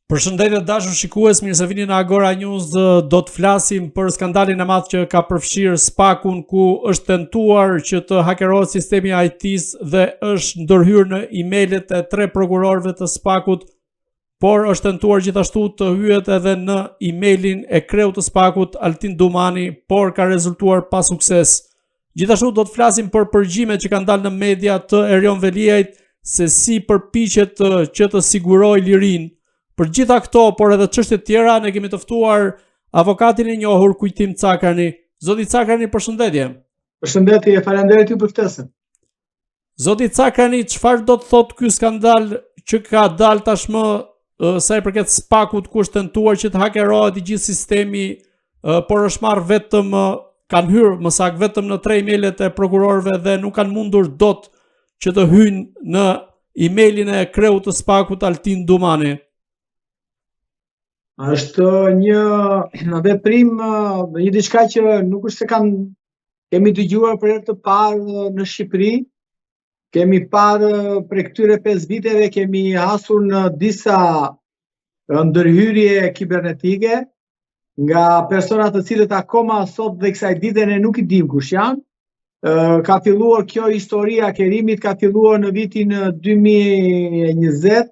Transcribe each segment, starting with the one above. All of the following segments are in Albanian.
Përshëndetje të dashur shikues, mirë se vini në Agora News. Do të flasim për skandalin e madh që ka përfshirë SPAK-un ku është tentuar që të hakerohet sistemi i IT-s dhe është ndërhyrë në emailet e tre prokurorëve të SPAK-ut, por është tentuar gjithashtu të hyhet edhe në emailin e kreut të SPAK-ut Altin Dumani, por ka rezultuar pa sukses. Gjithashtu do të flasim për përgjimet që kanë dalë në media të Erion Veliajt se si përpiqet që të sigurojë lirinë. Për gjitha këto, por edhe çështje të tjera, ne kemi të ftuar avokatin e njohur Kujtim Cakrani. Zoti Cakrani, përshëndetje. Përshëndetje, faleminderit ju për ftesën. Zoti Cakrani, çfarë do të thotë ky skandal që ka dalë tashmë sa i përket SPAK-ut ku është tentuar që të hakerohet i gjithë sistemi, por është marrë vetëm kanë hyrë më saktë vetëm në tre emailet e prokurorëve dhe nuk kanë mundur dot që të hyjnë në emailin e kreut të SPAK-ut Altin Dumani. Është një veprim, një diçka që nuk është se kam kemi dëgjuar për herë të parë në Shqipëri, kemi parë prej këtyre 5 viteve kemi hasur në disa ndërhyrje kibernetike nga persona të cilët akoma sot dhe kësaj dite ne nuk i dimë kush janë. Ka filluar kjo histori e hakerimit ka filluar në vitin 2020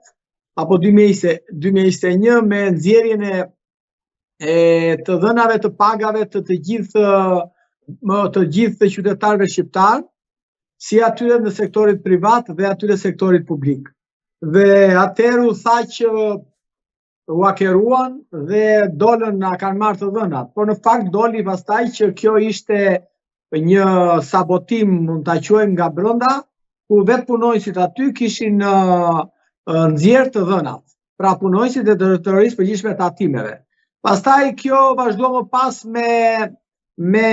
apo 2021 me nxjerrjen e e të dhënave të pagave të të gjithë më të gjithë të qytetarëve shqiptarë, si atyre në sektorit privat dhe atyre sektorit publik. Dhe atëherë u tha që u hakeruan dhe dolën na kanë marrë të dhënat, por në fakt doli pastaj që kjo ishte një sabotim, mund ta quajmë nga brenda, ku vetë punonjësit aty kishin nxjerrë të dhënat, pra punonjësit e drejtorisë së përgjithshme të tatimeve. Pastaj kjo vazhdua më pas me me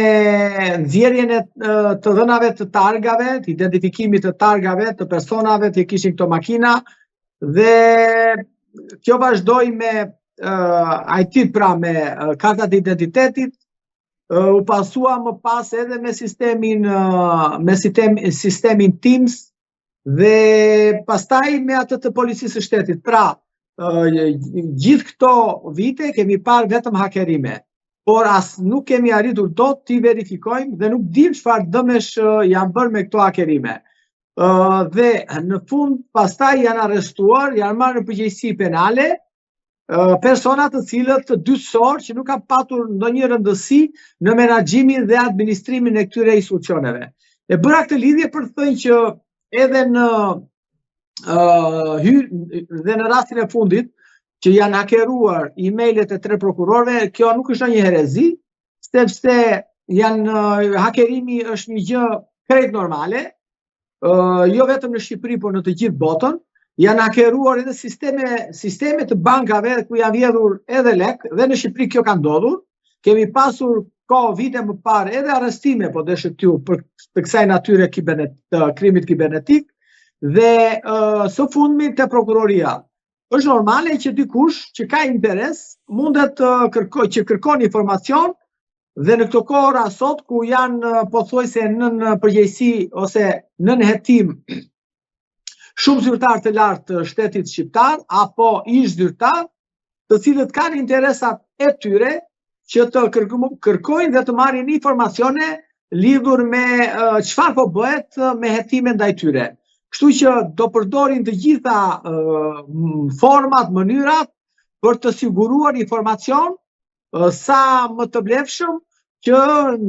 nxjerrjen e të dhënave të targave, të identifikimit të targave të personave që kishin këto makina dhe kjo vazhdoi me uh, IT pra me uh, kartat e identitetit, uh, u pasua më pas edhe me sistemin uh, me sistem, sistemin TIMS dhe pastaj me atë të policisë së shtetit. Pra, uh, gjithë këto vite kemi parë vetëm hakerime por as nuk kemi arritur dot t'i verifikojmë dhe nuk dimë çfarë dëmesh janë bërë me këto hakerime. Dhe në fund pastaj janë arrestuar, janë marrë në përgjegjësi penale persona të cilët të dytësorë që nuk kanë patur ndonjë rëndësi në menaxhimin dhe administrimin e këtyre institucioneve. E bëra këtë lidhje për të thënë që edhe në uh, hy, dhe në rastin e fundit që janë hakeruar emailet e tre prokurorëve, kjo nuk është ndonjë herezi, sepse janë uh, hakerimi është një gjë krejt normale, uh, jo vetëm në Shqipëri, por në të gjithë botën, janë hakeruar edhe sisteme sisteme të bankave ku janë vjedhur edhe lek dhe në Shqipëri kjo ka ndodhur. Kemi pasur kohë vite më parë edhe arrestime po deshët ju për të kësaj natyre kibernet, të krimit kibernetik dhe uh, së fundmi te prokuroria. Është normale që dikush që ka interes mundet të kërkojë që kërkon informacion dhe në këto kohëra sot ku janë pothuajse nën përgjegjësi ose nën hetim shumë zyrtarë të lartë të shtetit shqiptar apo ish zyrtarë të cilët kanë interesat e tyre që të kërkojnë dhe të marrin informacione lidhur me çfarë po bëhet me hetime ndaj tyre. Kështu që do përdorin të gjitha format, mënyrat për të siguruar informacion sa më të vlefshëm që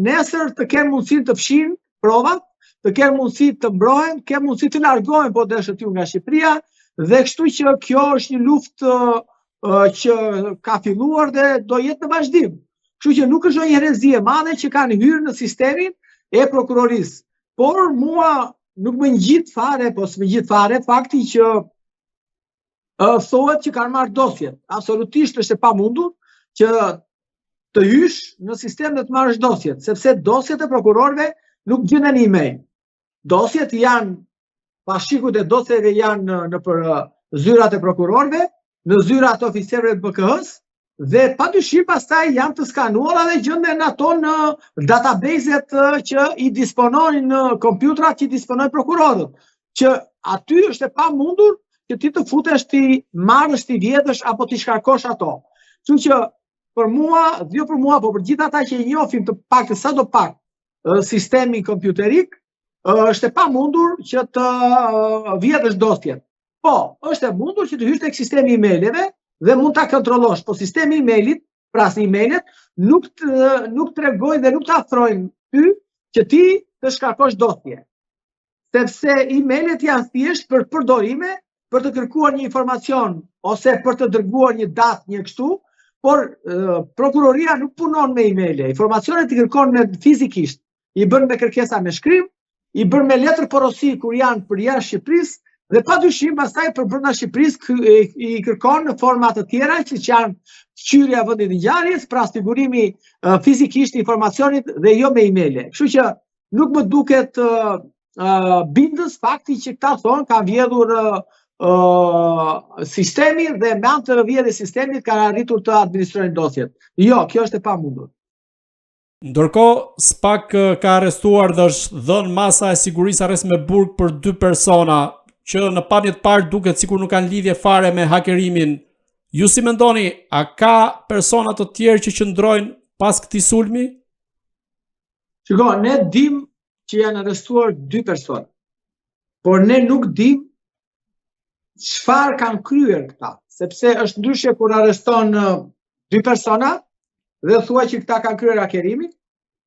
nesër të kenë mundësi të fshijnë provat, të kenë mundësi të mbrohen, të kenë mundësi të largohen po deshët ju nga Shqipëria dhe kështu që kjo është një luftë që ka filluar dhe do jetë në vazhdim. Kështu që nuk është ndonjë herezi e madhe që kanë hyrë në sistemin e prokurorisë. Por mua nuk më ngjit fare, po s'më ngjit fare fakti që uh, thuhet që kanë marrë dosjet. Absolutisht është e pamundur që të hysh në sistem dhe të marrësh dosjet, sepse dosjet e prokurorëve nuk gjenden në email. Dosjet janë fashikujt e dosjeve janë në nëpër zyrat e prokurorëve, në zyrat e oficerëve të BKH-së dhe pa dyshim pastaj janë të skanuara dhe gjenden ato në database-et që i disponojnë në kompjutrat që i disponojnë prokurorët, që aty është e pamundur që ti të futesh t'i marrësh, t'i vjedhësh apo t'i shkarkosh ato. Kështu që për mua, dhe jo për mua, po për gjithë ata që e njohin të paktën sado pak sistemin kompjuterik, është e pamundur që të vjedhësh dosjet. Po, është e mundur që të hysh tek sistemi i emaileve dhe mund ta kontrollosh, po sistemi i emailit, pra si emailet, nuk të, nuk tregojnë dhe nuk të afrojnë ty që ti të shkarkosh dosje. Sepse emailet janë thjesht për përdorime, për të kërkuar një informacion ose për të dërguar një datë, një kështu, por prokuroria nuk punon me emaile. Informacionet i kërkon me fizikisht, i bën me kërkesa me shkrim, i bën me letër porosi kur janë për jashtë Shqipërisë dhe pa dyshim pastaj për brenda Shqipërisë i kërkon në forma të tjera që janë kqyrja e vendit të ngjarjes, pra sigurimi fizikisht i informacionit dhe jo me emaile. Kështu që nuk më duket bindës fakti që këta thonë kanë vjedhur sistemin dhe me anë të vjedhjes sistemit kanë arritur të administrojnë dosjet. Jo, kjo është e pamundur. Ndërkohë, SPAK ka arrestuar dhe është dhënë masa e sigurisë arrest me burg për dy persona që në pamje të parë duket sikur nuk kanë lidhje fare me hakerimin. Ju si mendoni, a ka persona të tjerë që qëndrojnë pas këtij sulmi? Shiko, ne dim që janë arrestuar dy persona, por ne nuk dim çfarë kanë kryer këta, sepse është ndryshe kur arreston dy persona dhe thua që këta kanë kryer hakerimin,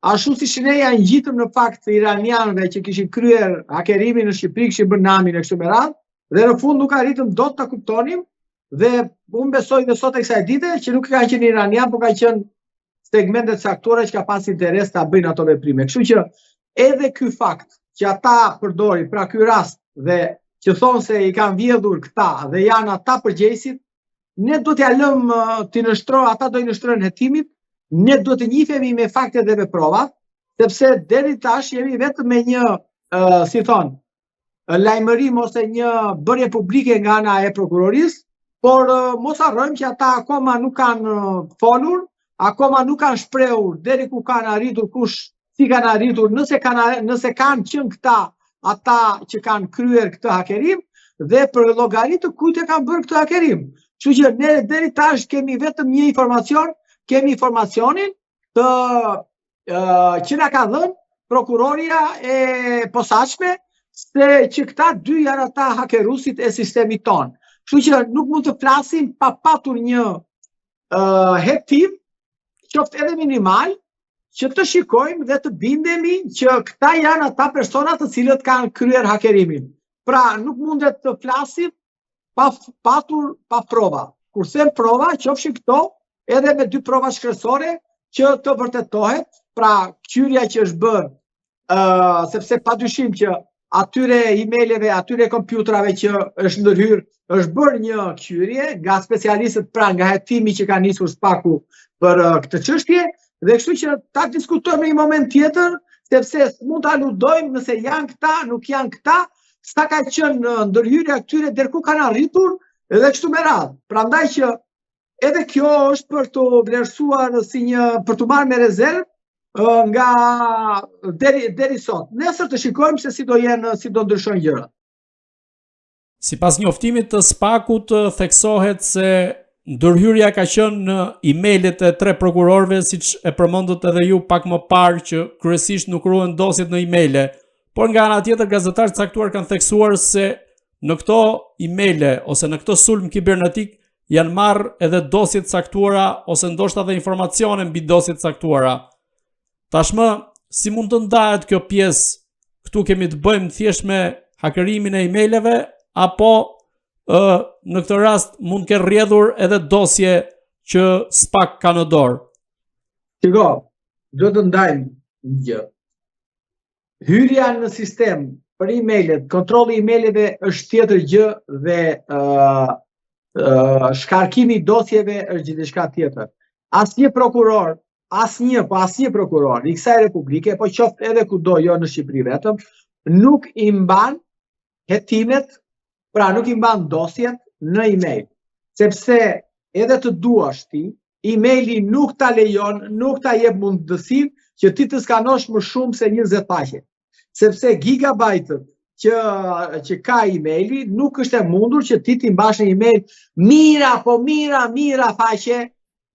ashtu siç ne ia ngjitëm në fakt iranianëve që kishin kryer hakerimin në Shqipëri, kishin bërë namin e kështu me radhë, dhe në fund nuk arritëm dot ta kuptonim dhe unë besoj dhe sot e kësaj dite që nuk kanë qenë iranian, por kanë qenë segmente të caktuara që ka pas interes ta bëjnë ato veprime. Kështu që edhe ky fakt që ata përdorin, pra ky rast dhe që thonë se i kanë vjedhur këta dhe janë ata përgjegjësit, ne do t'ia lëmë t'i nënshtro, ata do i nënshtrohen hetimit, ne duhet të njihemi me faktet dhe me provat, sepse deri tash jemi vetëm me një, uh, si thonë, lajmërim ose një bërje publike nga ana e prokurorisë, por uh, mos harrojmë që ata akoma nuk kanë folur, akoma nuk kanë shprehur deri ku kanë arritur kush si kanë arritur, nëse kanë nëse kanë qenë këta ata që kanë kryer këtë hakerim dhe për llogari të kujt e kanë bërë këtë hakerim. Kështu që ne deri tash kemi vetëm një informacion, kemi informacionin të që na ka dhënë prokuroria e posaçme se që këta dy janë ata hakerusit e sistemit tonë. Kështu që nuk mund të flasim pa patur një uh, hetim, qoftë edhe minimal, që të shikojmë dhe të bindemi që këta janë ata persona të cilët kanë kryer hakerimin. Pra, nuk mundet të flasim pa patur pa prova. Kur them prova, qofshin këto edhe me dy prova shkresore që të vërtetohet, pra kqyrja që është bërë, uh, sepse pa dyshim që atyre emaileve, atyre kompjuterave që është ndërhyrë, është bërë një kqyrje nga specialistët pra nga hetimi që ka nisur SPAK-u për uh, këtë çështje dhe kështu që ta diskutojmë në një moment tjetër, sepse mund të aludojmë nëse janë këta, nuk janë këta, sa ka qenë ndërhyrja këtyre deri ku kanë arritur dhe kështu me radhë. Prandaj që edhe kjo është për të vlerësuar si një për të marrë me rezervë nga deri deri sot. Nesër të shikojmë se si do jenë, si do ndryshojnë gjërat. Sipas njoftimit të SPAK-ut theksohet se ndërhyrja ka qenë në emailet e tre prokurorëve, siç e përmendët edhe ju pak më parë që kryesisht nuk ruhen dosjet në emaile. Por nga ana tjetër gazetarë të caktuar kanë theksuar se në këto emaile ose në këtë sulm kibernetik janë marrë edhe dosje të caktuara ose ndoshta edhe informacione mbi dosje të caktuara. Tashmë, si mund të ndahet kjo pjesë? Këtu kemi të bëjmë thjesht me hakerimin e emaileve apo ë në këtë rast mund të kenë rrjedhur edhe dosje që SPAK ka në dorë. Shiko, duhet të ndajmë një gjë. Hyrja në sistem për emailet, kontrolli i emaileve është tjetër gjë dhe uh, uh, shkarkimi i dosjeve është gjithçka tjetër. Asnjë prokuror, asnjë, po asnjë prokuror i kësaj republike, po qoftë edhe kudo jo në Shqipëri vetëm, nuk i mban hetimet, pra nuk i mban dosjet në email, sepse edhe të duash ti, emaili nuk ta lejon, nuk ta jep mundësinë që ti të skanosh më shumë se 20 faqe. Sepse gigabajtët që që ka emaili, nuk është e mundur që ti t'i mbash në email mijëra, po mijëra, mijëra faqe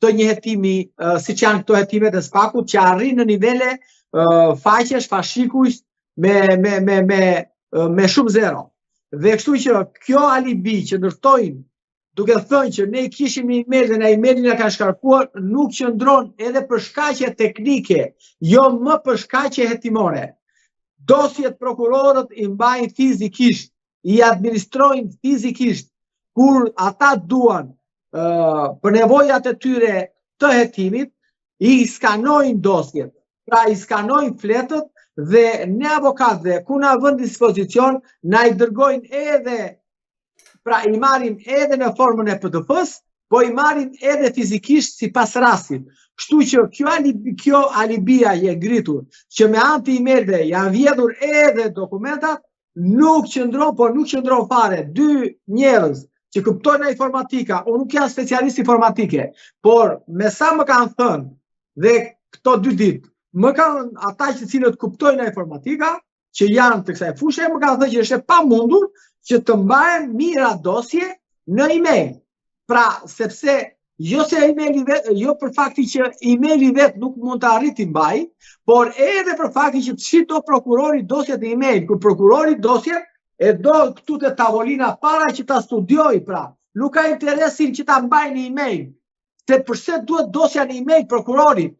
të një hetimi, uh, siç janë këto hetimet e SPAK-ut, që arrijnë në nivele uh, faqesh, fashikujsh me, me, me, me, me shumë zero. Dhe kështu që kjo alibi që ndërtojnë duke thënë që ne i kishim në email dhe në emailin na kanë shkarkuar, nuk qëndron edhe për shkaqe teknike, jo më për shkaqe hetimore. Dosjet prokurorët i mbajnë fizikisht, i administrojnë fizikisht, kur ata duan uh, për nevojat e tyre të hetimit, i skanojnë dosjet, pra i skanojnë fletët dhe ne avokatëve, kur na vënë dispozicion, na i dërgojnë edhe Pra i marrim edhe në formën e PDF-së, po i marrim edhe fizikisht sipas rastit. Kështu që kjo alibi, kjo alibia e ngritur që me anë të emailve janë vjedhur edhe dokumentat, nuk qëndron, po nuk qëndron fare. Dy njerëz që kuptojnë nga informatika, unë nuk jam specialist informatike, por me sa më kanë thënë dhe këto dy ditë, më kanë ata që cilët kuptojnë nga informatika, që janë të kësaj fushe, më kanë thënë që është e pamundur që të mbahen mijëra dosje në email. Pra, sepse jo se emaili vet, jo për faktin që emaili vet nuk mund të arrijë t'i mbajë, por edhe për faktin që ç'i do prokurori dosjet në email, kur prokurori dosjet e do këtu te tavolina para që ta studiojë, pra, nuk ka interesin që ta mbajë në email. Se përse duhet dosja në email prokurorit?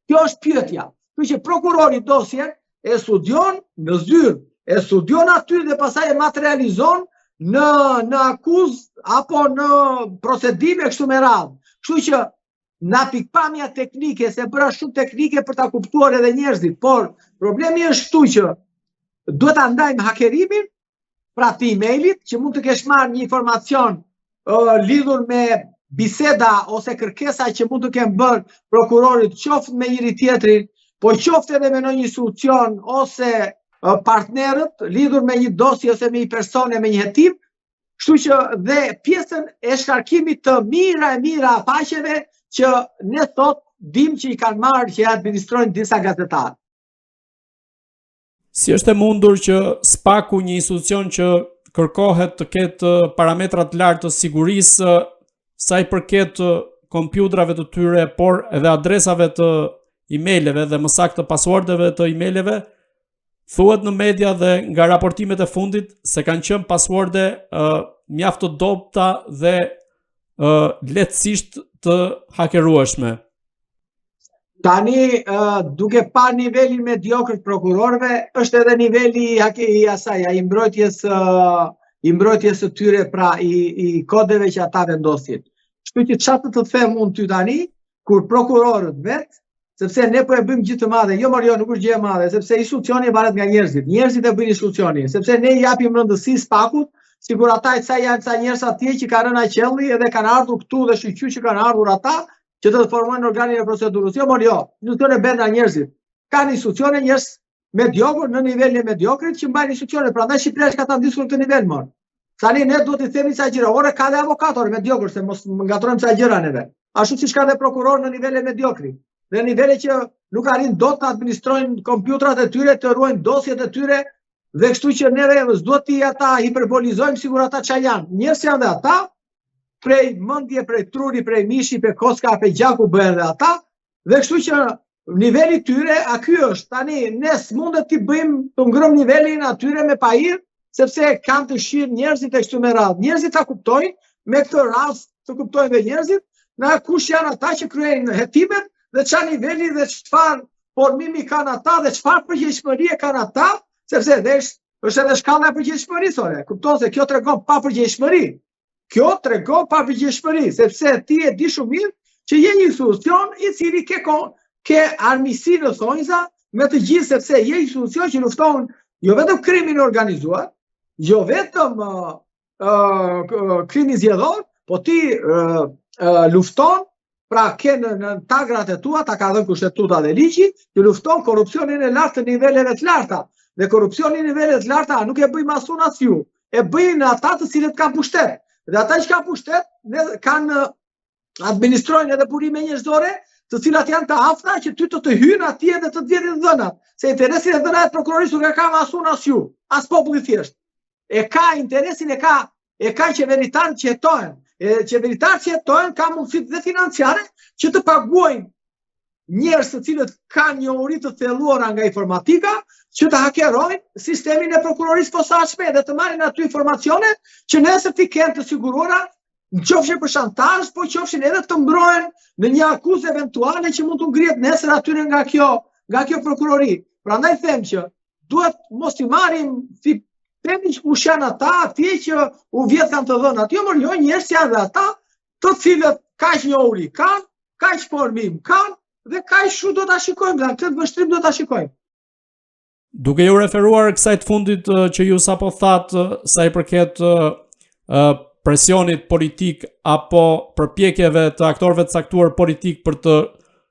Kjo është pyetja. Kështu që prokurori dosjen e studion në zyrë, e studion aty dhe pastaj e materializon në në akuzë apo në procedime kështu me radhë. Kështu që nga pikëpamja teknike, se bëra shumë teknike për ta kuptuar edhe njerëzit, por problemi është këtu që duhet ta ndajmë hakerimin pra të emailit, që mund të kesh marrë një informacion uh, lidhur me biseda ose kërkesa që mund të kenë bërë prokurorët qoftë me njëri tjetrin, po qoftë edhe me ndonjë institucion ose uh, partnerët lidhur me një dosje ose me një person e me një hetim, kështu që dhe pjesën e shkarkimit të mijëra e mijëra faqeve që ne sot dim që i kanë marrë që i administrojnë disa gazetarë. Si është e mundur që SPAK-u një institucion që kërkohet të ketë parametra të lartë të sigurisë sa i përket kompjuterave të tyre, por edhe adresave të emaileve dhe më saktë passwordeve të emaileve, thuhet në media dhe nga raportimet e fundit se kanë qenë passworde uh, mjaft të dobëta dhe uh, lehtësisht të hakerueshme. Tani, duke pa nivelin mediokër të prokurorëve, është edhe niveli i, i asaj, i mbrojtjes, i mbrojtjes së tyre, pra i, i kodeve që ata vendosin. Kështu që ça të të them unë ty tani, kur prokurorët vetë, sepse ne po e bëjmë gjë të madhe, jo mor jo, nuk është gjë e madhe, sepse institucioni varet nga njerëzit, njerëzit e bëjnë institucionin, sepse ne i japim rëndësi SPAK-ut, sikur ata e ca janë ca njerëz atje që kanë rënë nga qielli edhe kanë ardhur këtu dhe shyqyr që kanë ardhur ata, që të formojnë organin e procedurës. Jo, mor jo, institucione bëhen nga njerëzit. Kanë institucione njerëz mediokër në nivelin e mediokrit që mbajnë institucione, prandaj Shqipëria është katandisur në këtë nivel mor. Tani ne duhet të themi ca gjëra, ore ka dhe avokatë ore mediokër se mos ngatërrojmë ca gjëra neve. Ashtu siç ka dhe prokurorë në nivele mediokri. Dhe nivele që nuk arrin dot të administrojnë kompjutrat e tyre, të ruajnë dosjet e tyre dhe kështu që neve s'duhet t'i ata hiperbolizojmë sikur ata ça janë. Njerëz janë dhe ata, prej mendje, prej truri, prej mishi, prej koska, prej gjaku bëhen dhe ata, dhe kështu që niveli i tyre, a ky është, tani ne s'mundet t'i bëjmë të ngremë nivelin atyre me pahir, sepse kanë të shirë njerëzit e kështu me radhë. Njerëzit ta kuptojnë, me këtë rast të kuptojnë dhe njerëzit, na kush janë ata që kryejnë hetimet dhe ça niveli dhe çfarë formimi kanë ata dhe çfarë përgjegjshmërie kanë ata, sepse dhe është, është edhe shkalla e përgjegjshmërisë, ore. Kupton se kjo tregon papërgjegjshmëri. Kjo tregon papërgjegjshmëri, sepse ti e di shumë mirë që je një institucion i cili ke kon, ke armiqësi në thonjza me të gjithë sepse je institucion që lufton jo vetëm krimin e organizuar, jo vetëm uh, uh, krimin zgjedhor, po ti uh, uh, lufton Pra ke në, në tagrat e tua, ta ka dhënë kushtetuta dhe ligji, që lufton korrupsionin e lartë të niveleve të larta. Dhe korrupsionin e niveleve të larta nuk e bëjmë as unë as ju, e bëjnë ata të cilët kanë pushtet. Dhe ata që kanë pushtet, ne kanë administrojnë edhe burime njerëzore, të cilat janë të afta që ty të të hyjnë atje dhe të të vjedhin të dhënat, se interesin e dhënave të prokurorisë nuk e kam as unë as ju, as populli thjesht. E ka interesin e ka e ka qeveritarët që hetojnë. E qeveritarët që hetojnë ka mundësitë dhe financiare që të paguajnë njerëz të cilët kanë njohuri të thelluara nga informatika, që të hakerojnë sistemin e prokurorisë posaçme dhe të marrin aty informacione që nesër t'i kenë të siguruara në qofshin për shantazh, po qofshin edhe të mbrohen në një akuzë eventuale që mund t'u ngrihet nesër atyre nga kjo, nga kjo prokurori. Prandaj them që duhet mos t'i marrim si themi që kush janë ata atje që u vjedhkan të dhënat. Jo, mor jo, njerëz janë dhe ata të cilët kaq njohuri kanë, kaq formim kanë dhe kaq shumë do ta shikojmë, dhe në këtë vështrim do ta shikojmë. Duke iu referuar kësaj të fundit që ju sapo thatë sa i përket presionit politik apo përpjekjeve të aktorëve të caktuar politik për të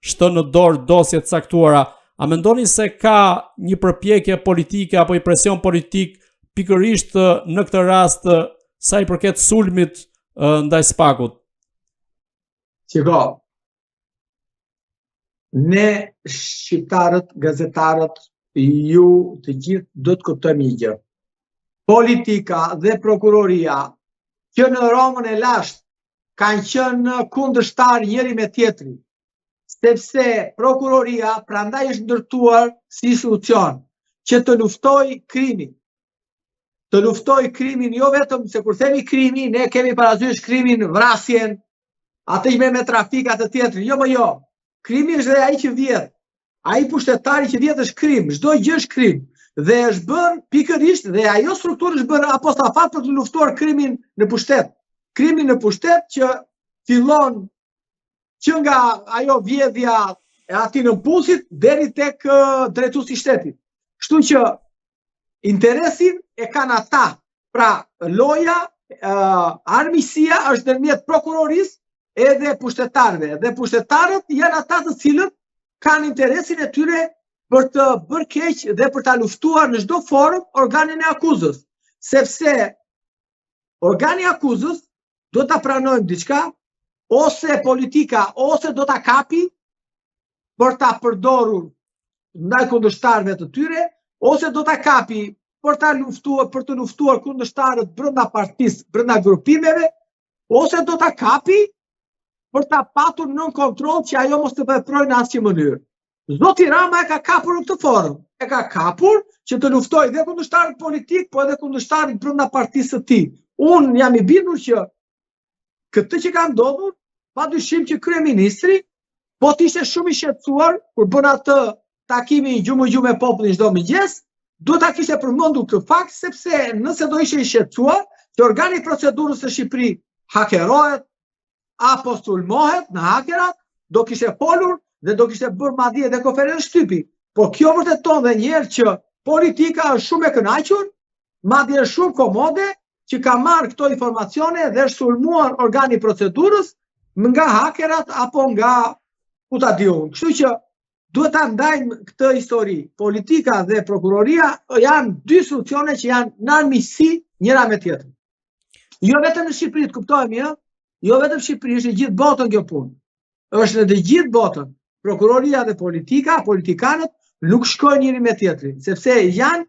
shtënë në dorë dosje të caktuara, a mendoni se ka një përpjekje politike apo një presion politik pikërisht në këtë rast sa i përket sulmit ndaj SPAK-ut? Shiko, ne shqiptarët, gazetarët, ju të gjithë do të kuptojmë një gjë. Politika dhe prokuroria që në Romën e lashtë kanë qenë kundërshtarë njëri me tjetrin, sepse prokuroria prandaj është ndërtuar si institucion që të luftojë krimin. Të luftojë krimin jo vetëm se kur themi krimi, ne kemi parasysh krimin, vrasjen, atë që me trafik atë tjetrin, jo më jo. Krimi është dhe ai që vjedh. Ai pushtetari që vjedh është krim, çdo gjë është krim. Dhe është bërë pikërisht dhe ajo strukturë është bërë apostafat për të luftuar krimin në pushtet. Krimin në pushtet që fillon që nga ajo vjedhja e atij nëpunësit deri tek drejtuesi i shtetit. Kështu që interesin e kanë ata. Pra, loja, armiqësia është ndërmjet prokurorisë edhe pushtetarëve. Dhe pushtetarët janë ata të cilët kanë interesin e tyre për të bërë keq dhe për ta luftuar në çdo formë organin e akuzës. Sepse organi i akuzës do ta pranojmë diçka ose politika ose do ta kapi për ta përdorur ndaj kundërshtarëve të tyre ose do ta kapi për ta luftuar për të luftuar kundërshtarët brenda partisë, brenda grupimeve ose do ta kapi për ta patur nën kontroll që ajo mos të veprojë në asnjë mënyrë. Zoti Rama e ka kapur në këtë formë, e ka kapur që të luftojë dhe kundërshtarët politikë, po edhe kundërshtarët brenda partisë së tij. Unë jam i bindur që këtë që ka ndodhur, pa dyshim që kryeministri po të ishte shumë i shqetësuar kur bën atë takimin gju më gju me popullin çdo mëngjes, duhet ta kishte përmendur këtë fakt sepse nëse do ishte i shqetësuar që organi i procedurës në Shqipëri hakerohet apo sulmohet nga hakerat, do kishte folur dhe do kishte bërë madje edhe konferencë shtypi. Po kjo vërteton dhe një herë që politika është shumë e kënaqur, madje është shumë komode që ka marrë këto informacione dhe është sulmuar organi i procedurës nga hakerat apo nga ku ta di unë. Kështu që duhet ta ndajmë këtë histori. Politika dhe prokuroria janë dy institucione që janë në armiqësi njëra me tjetrën. Jo vetëm në Shqipëri, të kuptohemi, ë? Jo vetëm në Shqipëri, është në gjithë botën kjo punë. Është në të gjithë botën. Prokuroria dhe politika, politikanët nuk shkojnë njëri me tjetrin, sepse janë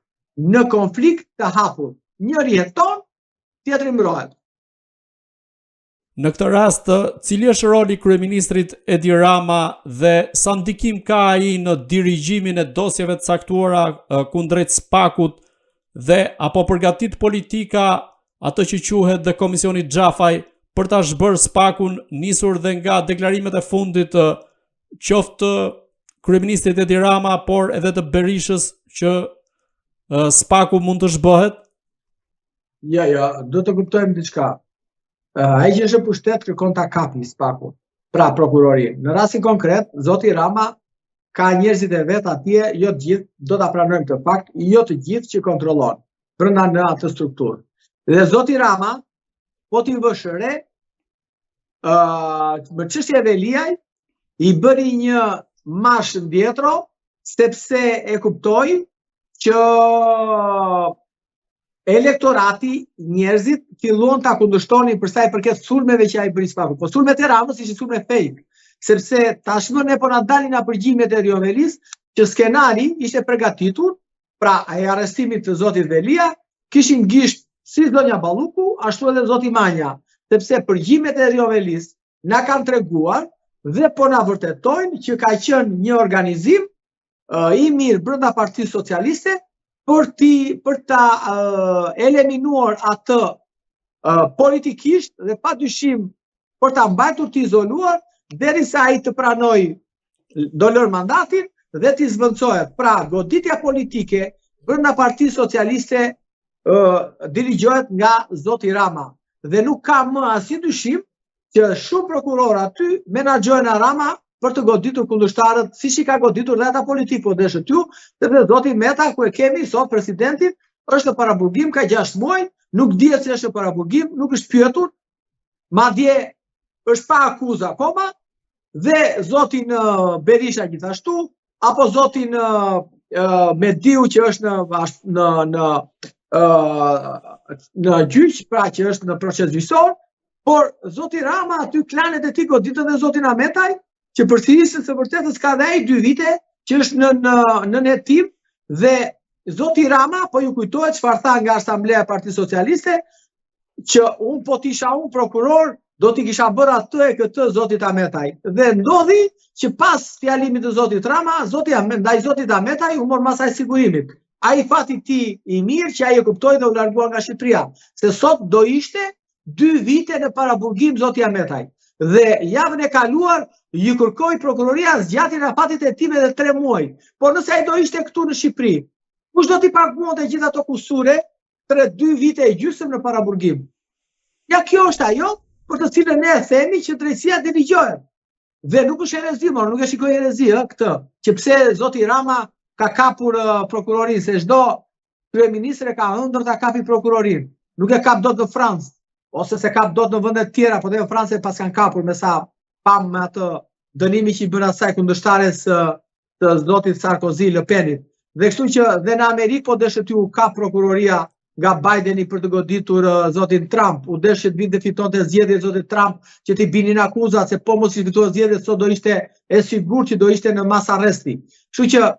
në konflikt të hapur. Njëri heton, tjetri mbrohet. Në këtë rast, cili është roli i kryeministrit Edi Rama dhe sa ndikim ka ai në dirigjimin e dosjeve të caktuara kundrejt SPAK-ut dhe apo përgatit politika atë që quhet dhe Komisioni Xhafaj për ta zhbërë SPAK-un nisur dhe nga deklarimet e fundit qoftë të kryeministrit Edi Rama, por edhe të Berishës që SPAK-u mund të zhbëhet? Jo, jo, do të kuptojmë diçka. Ai që është në pushtet kërkon ta kapi SPAK-un, pra prokurorinë. Në rastin konkret, zoti Rama ka njerëzit e vet atje, jo të gjithë, do ta pranojmë këtë fakt, jo të gjithë që kontrollon brenda në atë strukturë. Dhe zoti Rama, po t'i vësh re, uh, me çështjen e Veliaj, i bëri një marsh në dhjetro, sepse e kuptoi që. Elektorati, njerëzit filluan ta kundërshtonin për sa i përket sulmeve që ai bëri SPAK-ut. Po sulmet e Ramës ishin sulme fake, sepse tashmë ne po na dalin nga përgjimet e Erion Velisë që skenari ishte përgatitur, pra ai arrestimit të zotit Velia, kishin gisht si zonja Balluku, ashtu edhe zoti Manja, sepse përgjimet e Erion Velisë na kanë treguar dhe po na vërtetojnë që ka qenë një organizim i mirë brenda Partisë Socialiste për t'i për ta uh, eliminuar atë uh, politikisht dhe pa dyshim për ta mbajtur të izoluar derisa ai të pranojë do lërë mandatin dhe t'i zëvendësohet. Pra, goditja politike brenda Partisë Socialiste uh, dirigjohet nga zoti Rama dhe nuk ka më asnjë dyshim që shumë prokurorë aty menaxhohen nga Rama për të goditur kundërshtarët, siç i ka goditur dhe ata politikë, po deshët ju, sepse zoti Meta, ku e kemi sot presidentin, është në paraburgim, ka 6 muaj, nuk dihet si është në paraburgim, nuk është pyetur, madje është pa akuzë akoma, dhe zotin Berisha gjithashtu, apo zotin Mediu që është në në në në gjyq, pra që është në proces gjyqësor, por zoti Rama aty klanet e tij goditën dhe zotin Ahmetaj, që për hir të së vërtetës ka dhe ai dy vite që është në në në hetim dhe zoti Rama po ju kujtohet çfarë tha nga Asambleja e Partisë Socialiste, që unë po të isha unë prokuror, do t'i kisha bërë atë e këtë zotit Ahmetaj. Dhe ndodhi që pas fjalimit të zotit Rama, zoti Ahmet, ndaj zotit Ahmetaj u mor masa e sigurimit. Ai fati i tij i mirë që ai e kuptoi dhe u largua nga Shqipëria, se sot do ishte dy vite në paraburgim zoti Ahmetaj. Dhe javën e kaluar i kërkoi prokuroria zgjatjen e afatit të hetimit edhe 3 muaj. Por nëse ai do ishte këtu në Shqipëri, kush do t'i paguante gjithë ato kusure 3 2 vite e gjysmë në paraburgim. Ja kjo është ajo për të cilën ne themi që drejtësia dirigjohet. Dhe nuk është herezi, por nuk e shikoj herezi ë këtë, që pse zoti Rama ka kapur uh, prokurorinë, se çdo kryeministër e ka ëndërr ta kapi prokurorinë. Nuk e kap dot në Francë, ose s'e kap dot në vende të tjera, po dhe në Francë e paskan kapur me sa pamë me atë dënimi që i bënë asaj kundërshtares të zotit Sarkozy Le Penit. Dhe kështu që dhe në Amerikë po deshët ju u kap prokuroria nga Bideni për të goditur uh, zotin Trump. U desh që të vinte fitonte zgjedhjet zoti Trump që t'i binin akuzat se po mos i fituar zgjedhjet sot do ishte e sigurt që do ishte në masë arresti. Kështu që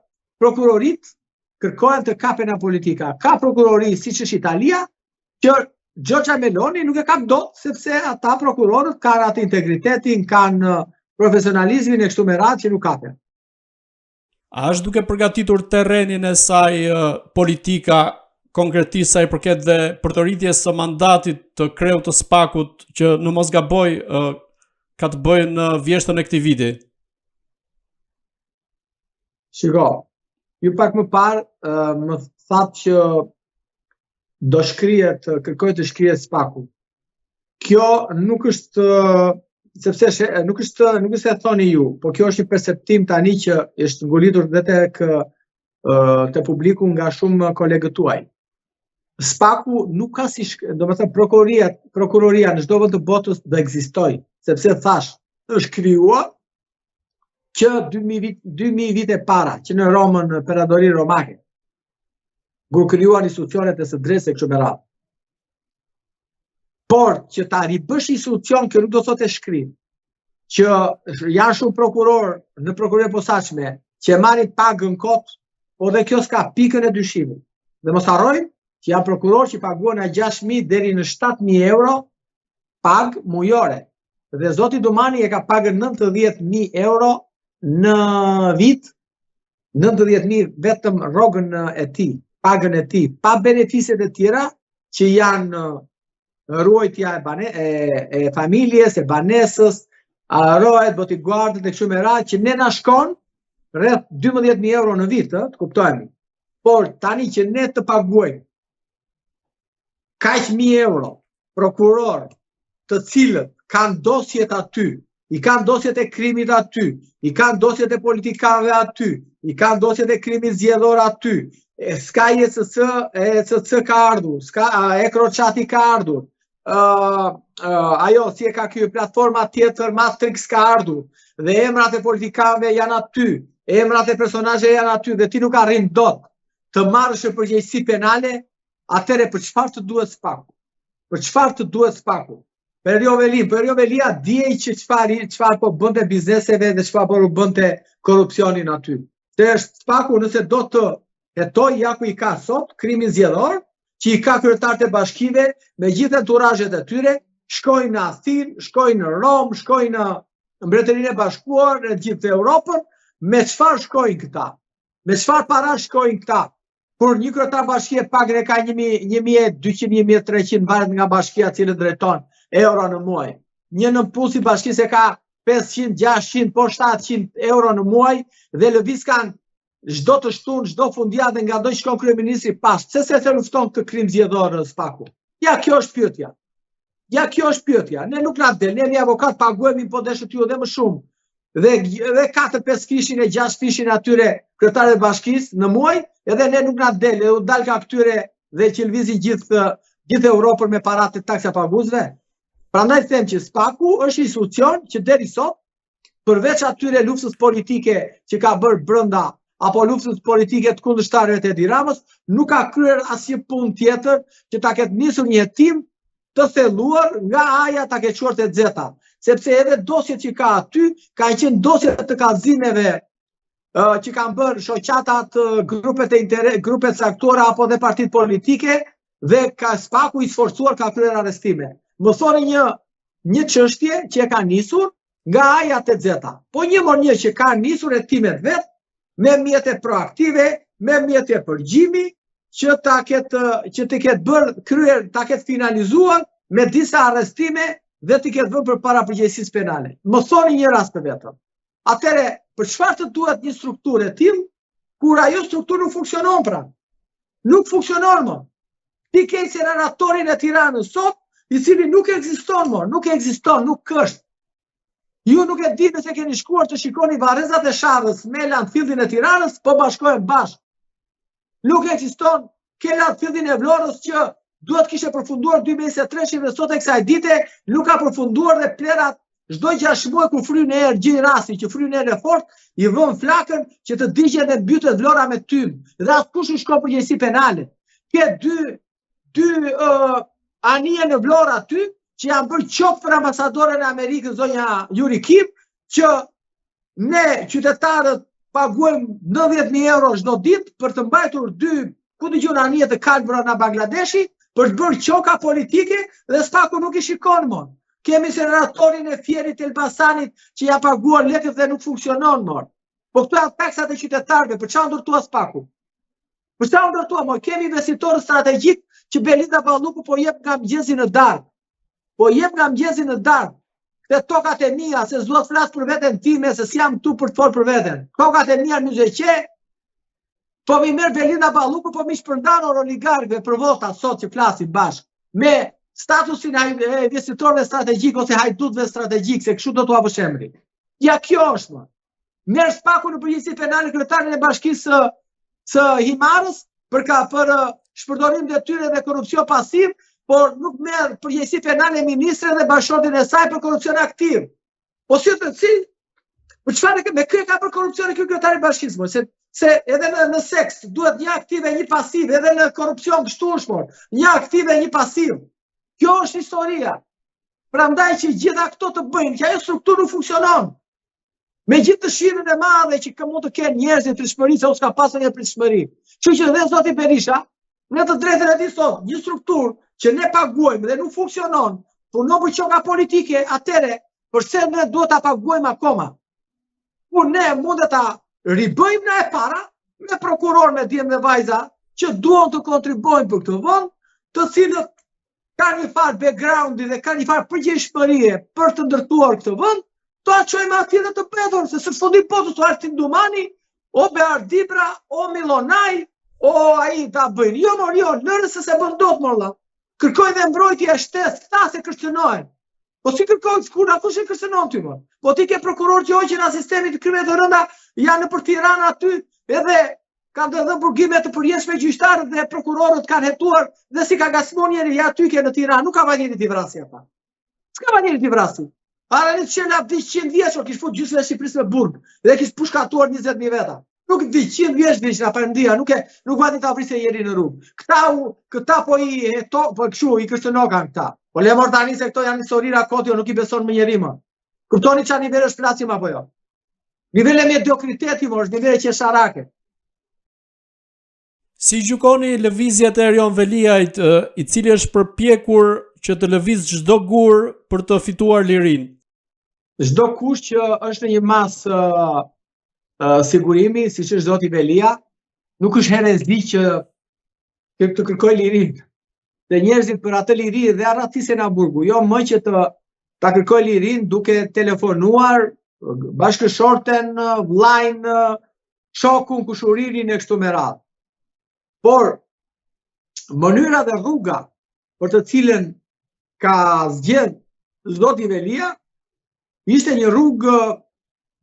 prokuroritë kërkohen të kapen nga politika. Ka prokurori siç është Italia që Giorgia Meloni nuk e kap dot sepse ata prokurorët kanë atë integritetin, kanë uh, profesionalizmin e kështu me radhë që nuk kapen. A është duke përgatitur terrenin e saj uh, politika konkretisht sa i përket dhe përtëritjes së mandatit të kreut të SPAK-ut që në mos gaboj uh, ka të bëjë në vjeshtën e këtij viti? Shiko, ju pak më parë uh, më thatë që do shkrihet, kërkoj të shkrihet SPAK-u. Kjo nuk është sepse she, nuk është nuk është se thoni ju, por kjo është një perceptim tani që është ngulitur dhe tek te publiku nga shumë kolegët tuaj. SPAK-u nuk ka si, domethënë prokuroria, prokuroria në çdo vend të botës do ekzistojë, sepse thashë, është krijuar që 2000 vit 2000 vite para, që në Romën, në Perandorinë Romake. Kur krijuan institucionet e së drejtës e kështu me radhë. Por që ta ribësh institucion, kjo nuk do thotë e shkrim. Që janë shumë prokurorë në prokurorinë e posaçme që e marrin pagën kot, po dhe kjo s'ka pikën e dyshimit. Dhe mos harrojmë që janë prokurorë që paguhen nga 6000 deri në 7000 euro pagë mujore. Dhe zoti Dumani e ka pagën 90000 euro në vit 90.000 vetëm rrogën e tij, pagën e tij, pa benefiset e tjera që janë ruajtja e, bane, e, e familjes, e banesës, rojet, bodyguardët e kështu me radhë që ne na shkon rreth 12.000 euro në vit, ë, të kuptohemi. Por tani që ne të paguajmë kaq mijë euro prokurorë të cilët kanë dosjet aty, i kanë dosjet e krimit aty, i kanë dosjet e politikanëve aty, i kanë dosjet e krimit zgjedhor aty, e s'ka ICC, ECC ka ardhur, s'ka EncroChat-i ka ardhur, uh, uh, ajo si e ka kjo platforma tjetër Matrix ka ardhur dhe emrat e politikanëve janë aty, emrat e personazheve janë aty dhe ti nuk arrin dot të marrësh përgjegjësi penale. Atëherë për çfarë të duhet SPAK-u? Për çfarë të duhet SPAK-u? Për Erion Veliajn, për Erion Veliaj dihej që çfarë çfarë po bënte bizneseve dhe çfarë po bënte korrupsionin aty. Se është SPAK-u nëse do të hetojë, ja ku i ka sot krimin zgjedhor, që i ka kryetarët e bashkive me gjithë enturazhet e tyre, shkojnë në Athinë, shkojnë në Romë, shkojnë në Mbretërinë e Bashkuar, në gjithë Europën, me çfarë shkojnë këta? Me çfarë para shkojnë këta? Kur një kryetar bashkie pagën e ka 1200, 1300 varet nga bashkia cilën drejton euro në muaj. Një nëpunës i bashkisë e ka 500, 600, po 700 euro në muaj dhe lëvizkan çdo të shtunë, çdo fundjavë dhe ngado shkon kryeministri pas. Pse s'e lufton këtë krim zgjedhor në SPAK-u? Ja kjo është pyetja. Ja kjo është pyetja. Ne nuk na del, ne jemi avokat paguhemi po deshët ju dhe më shumë. Dhe dhe 4 5 fishin e 6 fishin atyre kryetarëve të bashkisë në muaj, edhe ne nuk na del, edhe u dalka këtyre dhe që lëvizin gjithë gjithë Europën me paratë e taksapaguesve. Prandaj them që SPAK-u është institucion që deri sot përveç atyre luftës politike që ka bërë brenda apo luftës politike të kundërshtarëve të Edi Ramës, nuk ka kryer asnjë punë tjetër që ta ketë nisur një hetim të thelluar nga A-ja ta ketë çuar te Z-a, sepse edhe dosjet që ka aty kanë qenë dosje të kallëzimeve që kanë bërë shoqatat, grupet e inter grupet e caktuara apo dhe partitë politike dhe ka SPAK-u i sforcuar ka kryer arrestime. Më thoni një një çështje që e ka nisur nga A-ja te Z-a. Po një mor një që ka nisur hetimet vetë me mjete proaktive, me mjete përgjimi, që ta ketë që të ketë bërë kryer, ta ketë finalizuar me disa arrestime dhe të ketë vënë përpara përgjegjësisë penale. Më thoni një rast të vetëm. Atëherë, për çfarë të duhet një strukturë e tillë kur ajo strukturë nuk funksionon pra? Nuk funksionon më. Ti ke inceneratorin e Tiranës sot, i cili nuk ekziston më, nuk ekziston, nuk është. Ju nuk e di nëse keni shkuar të shikoni varrezat e Sharrës me landfillin e Tiranës, po bashkohen bashkë. Nuk ekziston ke landfillin e Vlorës që duhet kishte përfunduar 2023 dhe sot e kësaj dite nuk ka përfunduar dhe plehrat çdo 6 muaj kur fryn erë gjej rasti që fryn erë e fortë, i vën flakën që të digjet dhe mbytet Vlora me tym dhe askush nuk shkon përgjegjësi penale. Ke dy dy uh, anije në Vlorë aty që janë bërë qokë për ambasadoren e Amerikës zonja Yuri Kim që Ne qytetarët paguajmë 90.000 euro çdo ditë për të mbajtur dy ku dëgjon anije të kalbura nga Bangladeshi për të bërë qoka politike dhe SPAK-u nuk i shikon më. Kemi inceneratorin e Fierit Elbasanit që ja paguar lekët dhe nuk funksionon më. Po këto janë taksat e qytetarëve, për çfarë ndërtua SPAK-u? Për çfarë ndërtua më? Kemi investitorë strategjik që Belinda Balluku po jep nga mëngjesi në darkë. Po jep nga mëngjesi në darkë. Këto tokat e mia, se s'dua të flas për veten time, se s'jam këtu për të folur për veten. Tokat e mia në Myzeqe, po m'i merr Belinda Balluku, po m'i shpërndan or oligarkëve për vota sot që flasim bashkë me statusin e investitorëve strategjik ose hajdutëve strategjik, se kështu do t'ua vësh emrin. Ja kjo është më. Merr SPAK-u në përgjegjësi penale kryetarin e bashkisë së, së Himarës për ka për shpërdorim detyre dhe korrupsion pasiv, por nuk merr përgjegjësi penale ministren dhe bashkëshortin e saj për korrupsion aktiv. Po si të si? Po çfarë me kë ka për korrupsion ky kryetari i bashkisë, mo? Se se edhe në në seks duhet një aktiv e një pasiv, edhe në korrupsion kështu është, por një aktiv e një pasiv. Kjo është historia. Prandaj që gjitha këto të bëjnë, që ajo strukturë nuk funksionon. Me gjithë dëshirën e madhe që kë mund të kenë njerëzit pritshmëri, se unë s'kam pasur një pritshmëri. Kështu që dhe zoti Berisha, në të drejtën e tij sot, një strukturë që ne paguajmë dhe nuk funksionon, punon për qoka politike, atëherë përse ne duhet ta paguajmë akoma? Kur ne mund ta ribëjmë nga e para me prokuror me djem dhe vajza që duan të kontribuojnë për këtë vend, të cilët kanë një farë backgroundi dhe kanë një farë përgjegjshmërie për të ndërtuar këtë vend, ta çojmë atje dhe të bëhet, se s'është fundi i botës, o Altin Dumani, o Behar Dibra, o Millonai, o ai ta bëjnë. Jo, mor, jo, lëre se s'e bën dot, mor, la. Kërkoj dhe mbrojtje shtesë, këta se kërcënohen. Po si kërkon, kur akush e kërcënon ty, mor? Po ti ke prokuror që hoqën nga sistemi të krimeve të rënda, janë nëpër Tiranë aty, edhe kanë të dhënë burgime të përjetshme gjyqtarët dhe prokurorët kanë hetuar dhe s'i ka ngacmuar njeri, ja aty ke në Tiranë, nuk ka vajt njeri t'i vrasi ata. S'ka vajt njeri t'i vrasi. Ara një që na vdiq 100 vjeç, o kish fut gjysmën e Shqipërisë në burg dhe kish pushkatuar 20000 veta. Nuk di, 100 vjeç vdiq nga perëndia, nuk e nuk vajti ta vriste njeri në rrugë. Këta u, këta po i heto, po kështu i kërcënokan këta. Po le mor tani se këto janë historira koti, jo, nuk i beson më njeri më. Kuptoni çfarë nivelesh flasim apo jo? Nivele mediokriteti, mor, është nivele qesharake. Si gjykoni lëvizjet e Erion Veliajt, i cili është përpjekur që të lëvizë çdo gur për të fituar lirinë? Çdo kush që është në një masë uh, uh, sigurimi, siç është zoti Veliaj, nuk është herezi që të, të kërkojë lirinë. Dhe njerëzit për atë liri dhe arratisen nga burgu, jo më që të ta kërkojë lirinë duke telefonuar bashkëshorten, vllain, shokun, kushuririn e kështu me radhë. Por mënyra dhe rruga për të cilën ka zgjedh zoti Veliaj ishte një rrugë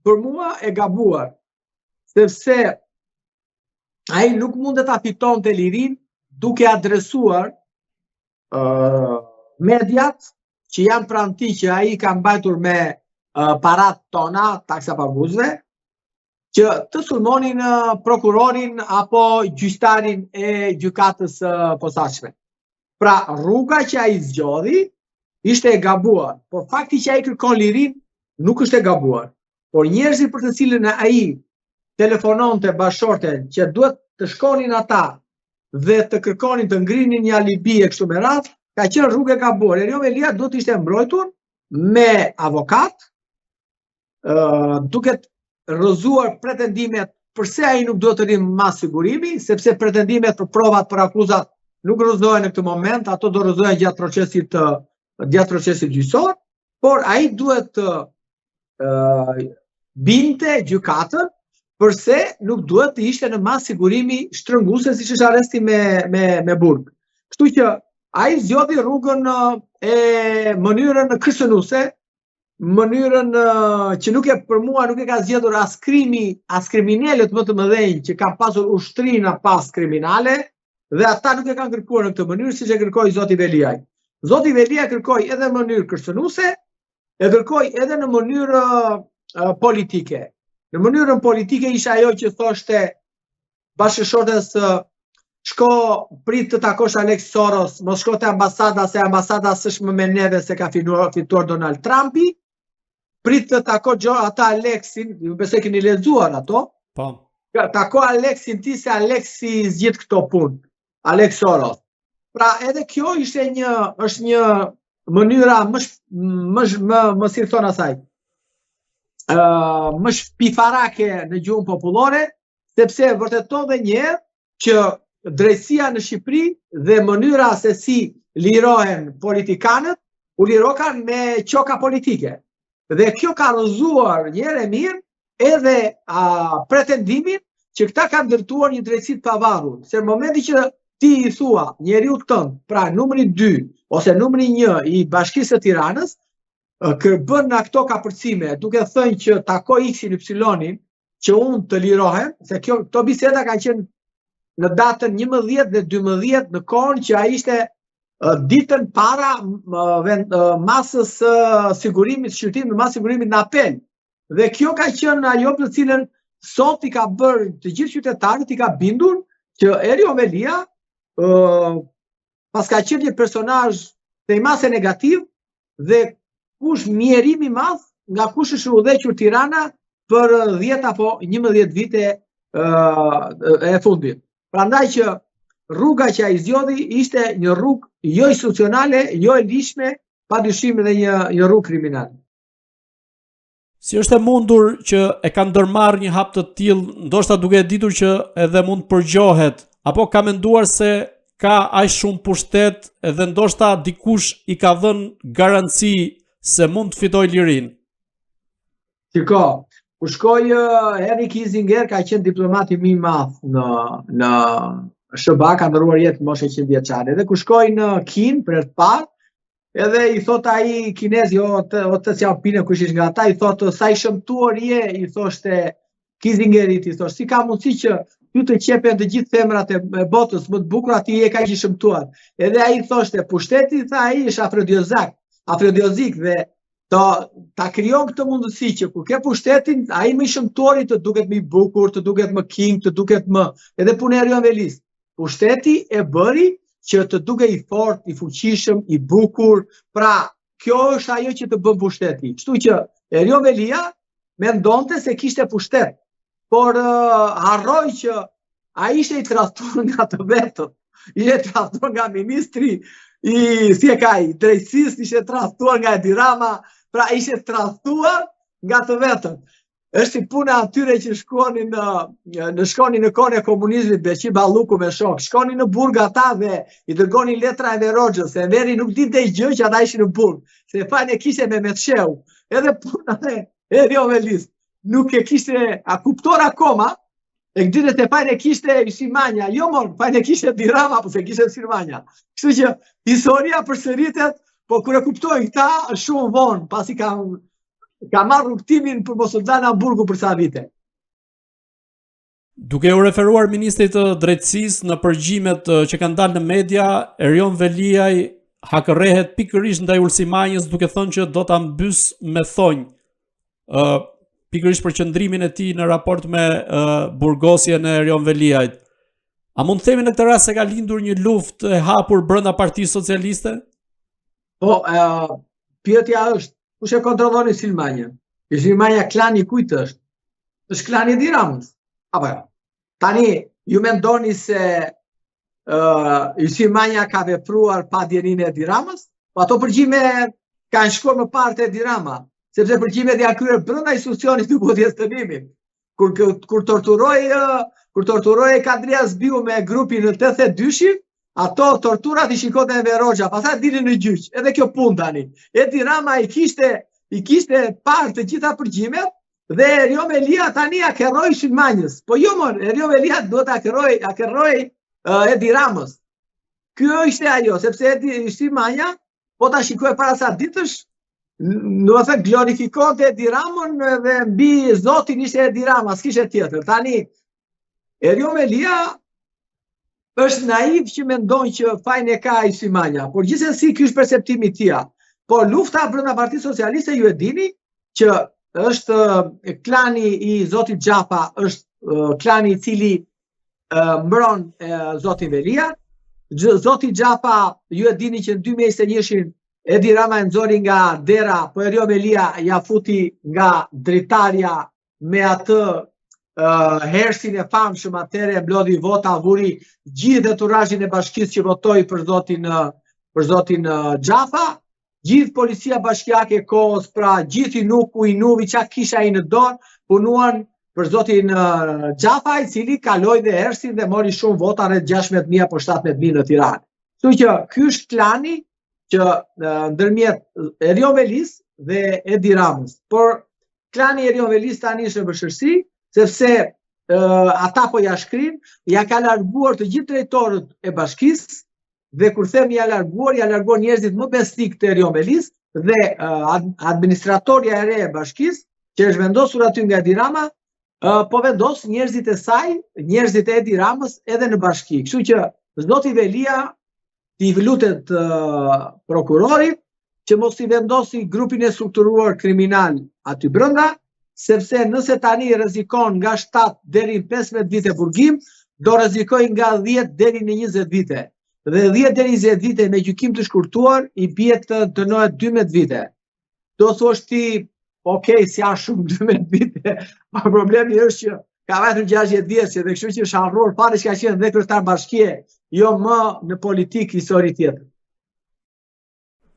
për mua e gabuar, sepse ai nuk mund ta fitonte lirinë duke adresuar uh, mediat që janë pranë tij që ai ka mbajtur me uh, parat tona, taksapaguesve, që të sulmonin prokurorin apo gjyqtarin e gjykatës së posaçme. Pra, rruga që ai zgjodhi ishte e gabuar, por fakti që ai kërkon lirinë nuk është e gabuar. Por njerëzit për të cilën ai telefononte bashkëshorten që duhet të shkonin ata dhe të kërkonin të ngrinin një alibi e kështu me radhë, ka qenë rrugë e gabuar. Erion Veliaj duhet të ishte mbrojtur me avokat, duke rrëzuar pretendimet përse ai nuk duhet të rrijë në masë sigurimi, sepse pretendimet për provat për akuzat nuk rrëzohen në këtë moment, ato do rrëzohen gjatë procesit të gjatë procesit gjyqësor, por ai duhet të uh, bindte gjykatën përse nuk duhet të ishte në masë sigurimi shtrënguese siç është arresti me me me burg. Kështu që ai zgjodhi rrugën e mënyrën kërcënuese mënyrën që nuk e për mua nuk e ka zgjedhur as krimi, as kriminelët më të mëdhenj që kanë pasur ushtrinë pas kriminale dhe ata nuk e kanë kërkuar në këtë mënyrë siç e kërkoi zoti Veliaj. Zoti Veliaj kërkoi edhe në mënyrë kërcënuese, e kërkoi edhe në mënyrë uh, politike. Në mënyrën politike ishte ajo që thoshte bashkëshortes shko prit të takosh Alex Soros, mos shko te ambasada se ambasada s'është më me neve se ka fituar, fituar Donald Trumpi, prit të takosh jo ata Alexin, ju besoj keni lexuar ato. Po. Tako Alexin ti se Alexi zgjidh këto punë. Alex Soros. Pra edhe kjo ishte një është një mënyra më më më, më si thon asaj. Ë uh, më shpifarake në gjuhën popullore, sepse vërteton dhe një herë që drejtësia në Shqipëri dhe mënyra se si lirohen politikanët, u lirokan me qoka politike. Dhe kjo ka rrëzuar një herë e mirë edhe a, pretendimin që këta kanë ndërtuar një drejtësi të pavarur. Se në momentin që ti i thua njeriut tënd, pra numri 2 ose numri 1 i Bashkisë së Tiranës, bën nga këto kapërcime, duke thënë që tako X-in, Y-in, që unë të lirohem, se kjo, këto biseda kanë qenë në datën 11 dhe 12 në kohën që ai ishte ditën para vend, masës së sigurimit, shqyrtimit të masës sigurimit në apel. Dhe kjo ka qenë ajo për të cilën sot i ka bërë të gjithë qytetarët i ka bindur që Erion Veliaj ë paska qenë një personazh tej mase negativ dhe kush mjerim i madh nga kush është udhëhequr Tirana për 10 apo 11 vite e fundit. Prandaj që rruga që ai zgjodhi ishte një rrugë jo institucionale, jo e ligjshme, pa dyshim edhe një një rrugë kriminale. Si është e mundur që e ka ndërmarrë një hap të tillë, ndoshta duke e ditur që edhe mund të përgjohet, apo ka menduar se ka aq shumë pushtet edhe ndoshta dikush i ka dhënë garanci se mund të fitojë lirinë? Shiko, kur shkoi eh, Henry Kissinger ka qenë diplomati më i madh në në SHBA, ka ndërruar jetë në moshën 100 vjeçare. Dhe kur shkoi në Kinë për herë të parë, Edhe i thot ai kinezi, o të, o të Xiaopin kush ishte nga ata, i thot sa i shëmtuar je, i thoshte Kissingerit, i thoshte si ka mundësi që ty të qepen të gjithë femrat e, e botës më të bukura ti je kaq i shëmtuar. Edhe ai thoshte pushteti tha ai është afrodiozak, afrodiozik dhe Të ta krijon këtë mundësi që kur ke pushtetin, ai më i shëmtuari të duket më i bukur, të duket më king, të duket më edhe puna e Erion Velisë. Pushteti e bëri që të dukej i fortë, i fuqishëm, i bukur, pra kjo është ajo që të bën pushteti. Kështu që Erion Velia mendonte se kishte pushtet, por uh, harroi që ai ishte i tradhtuar nga të vetët, ishte i tradhtuar nga ministri i si e ka i drejtësisë, ishte tradhtuar nga Edi Rama, pra ishte tradhtuar nga të vetët. Është si puna atyre që shkonin në në shkonin në kohën e komunizmit Beqir Balluku me shokë, shkonin në burg ata dhe i dërgonin letra Enver Hoxhës, Enveri nuk dinte gjë që ata ishin në burg, se fajin e kishte Mehmet Shehu, edhe puna e Erion Velisë. Nuk e kishte, a kupton akoma, e dinte se fajin e kishte Ulsi Manja, jo mor, fajin e kishte Edi Rama, po s'e kishte Ulsi Manja. Kështu që historia përsëritet, po kur e kuptojnë këta, është shumë vonë, pasi kanë ka marrë rrugëtimin për mos të dalë nga burgu për sa vite. Duke u referuar ministrit të Drejtësisë në përgjimet që kanë dalë në media, Erion Veliaj hakërrehet pikërisht ndaj Ulsi Manjës duke thënë që do ta mbys me thonj. Ë uh, pikërisht për qëndrimin e tij në raport me uh, burgosjen e Erion Veliajt. A mund të themi në këtë rast se ka lindur një luftë e hapur brenda Partisë Socialiste? Po, uh, pyetja është, kush e kontrollon Ulsi Manjën? Ulsi Manja klani i kujt është? Është klani i Edi Ramës. Apo jo. Tani, ju mendoni se uh, Ulsi Manja ka vepruar pa dijeninë e Edi Ramës? Po ato përgjime kanë shkuar më parë te Edi Rama, sepse përgjimet janë kryer brenda institucionit të vuajtjes së dënimit. Kur kur torturoi kur torturoi Kadri Hazbiu me grupin në 82-shin, ato torturat i shikonte Enver Hoxha, pastaj dilnin në gjyq. Edhe kjo punë tani. Edi Rama i kishte i kishte parë të gjitha përgjimet dhe Erion Velia tani hakërrohej Ulsi Manjës. Po jo mor, Erion Velia duhet të hakërrohej, hakërrohej uh, Edi Ramës. Kjo ishte ajo, sepse Edi Ulsi Manja, po ta shikoje para sa ditësh, domethënë glorifikonte Edi Ramën dhe mbi Zotin ishte Edi Rama, s'kishte tjetër. Tani, Erion Velia është naiv që mendon që fajin e ka Ulsi Manja, por gjithsesi ky është perceptimi i tij. Por lufta brenda Partisë Socialiste ju e dini që është klani i Zotit Xhafa, është klani i cili mbron Zotin Velia. Zoti Xhafa, ju e dini që në 2021-shin Edi Rama e nxori nga dera, po Erion Velia ia futi nga dritarja me atë uh, hersin e famshëm atëherë e mblodhi vota, vuri gjithë enturazhin e bashkisë që votoi për zotin për zotin Xhafa, gjithë policia bashkiake e kohës, pra gjithë INUK-u, INUV-i, ça kishte ai në dorë, punuan për zotin Xhafa, i cili kaloi dhe hersin dhe mori shumë vota rreth 16.000 apo 17.000 në Tiranë. Kështu që ky është klani që ndërmjet Erion Velisë dhe Edi Ramës. Por klani i Erion Velisë tani është në vështirësi, sepse uh, ata po ia shkrijnë, ia ka larguar të gjithë drejtorët e bashkisë dhe kur them ia larguar, ia larguar njerëzit më besnikë të Erion Velisë dhe uh, administratorja e re e bashkisë që është vendosur aty nga Edi Rama, uh, po vendos njerëzit e saj, njerëzit e Edi Ramës edhe në bashki. Kështu që zoti Velia t'i lutet uh, prokurorit që mos t'i vendosi grupin e strukturuar kriminal aty brenda, sepse nëse tani rrezikon nga 7 deri në 15 vite burgim, do rrezikojë nga 10 deri në 20 vite. Dhe 10 deri në 20 vite me gjykim të shkurtuar i bie të dënohet 12 vite. Do thuash ti, ok, s'janë shumë 12 vite, por problemi është që ka vajtur 60 vjeç dhe kështu që është harruar fare që ka qenë dhe kryetar bashkie, jo më në politikë histori tjetër.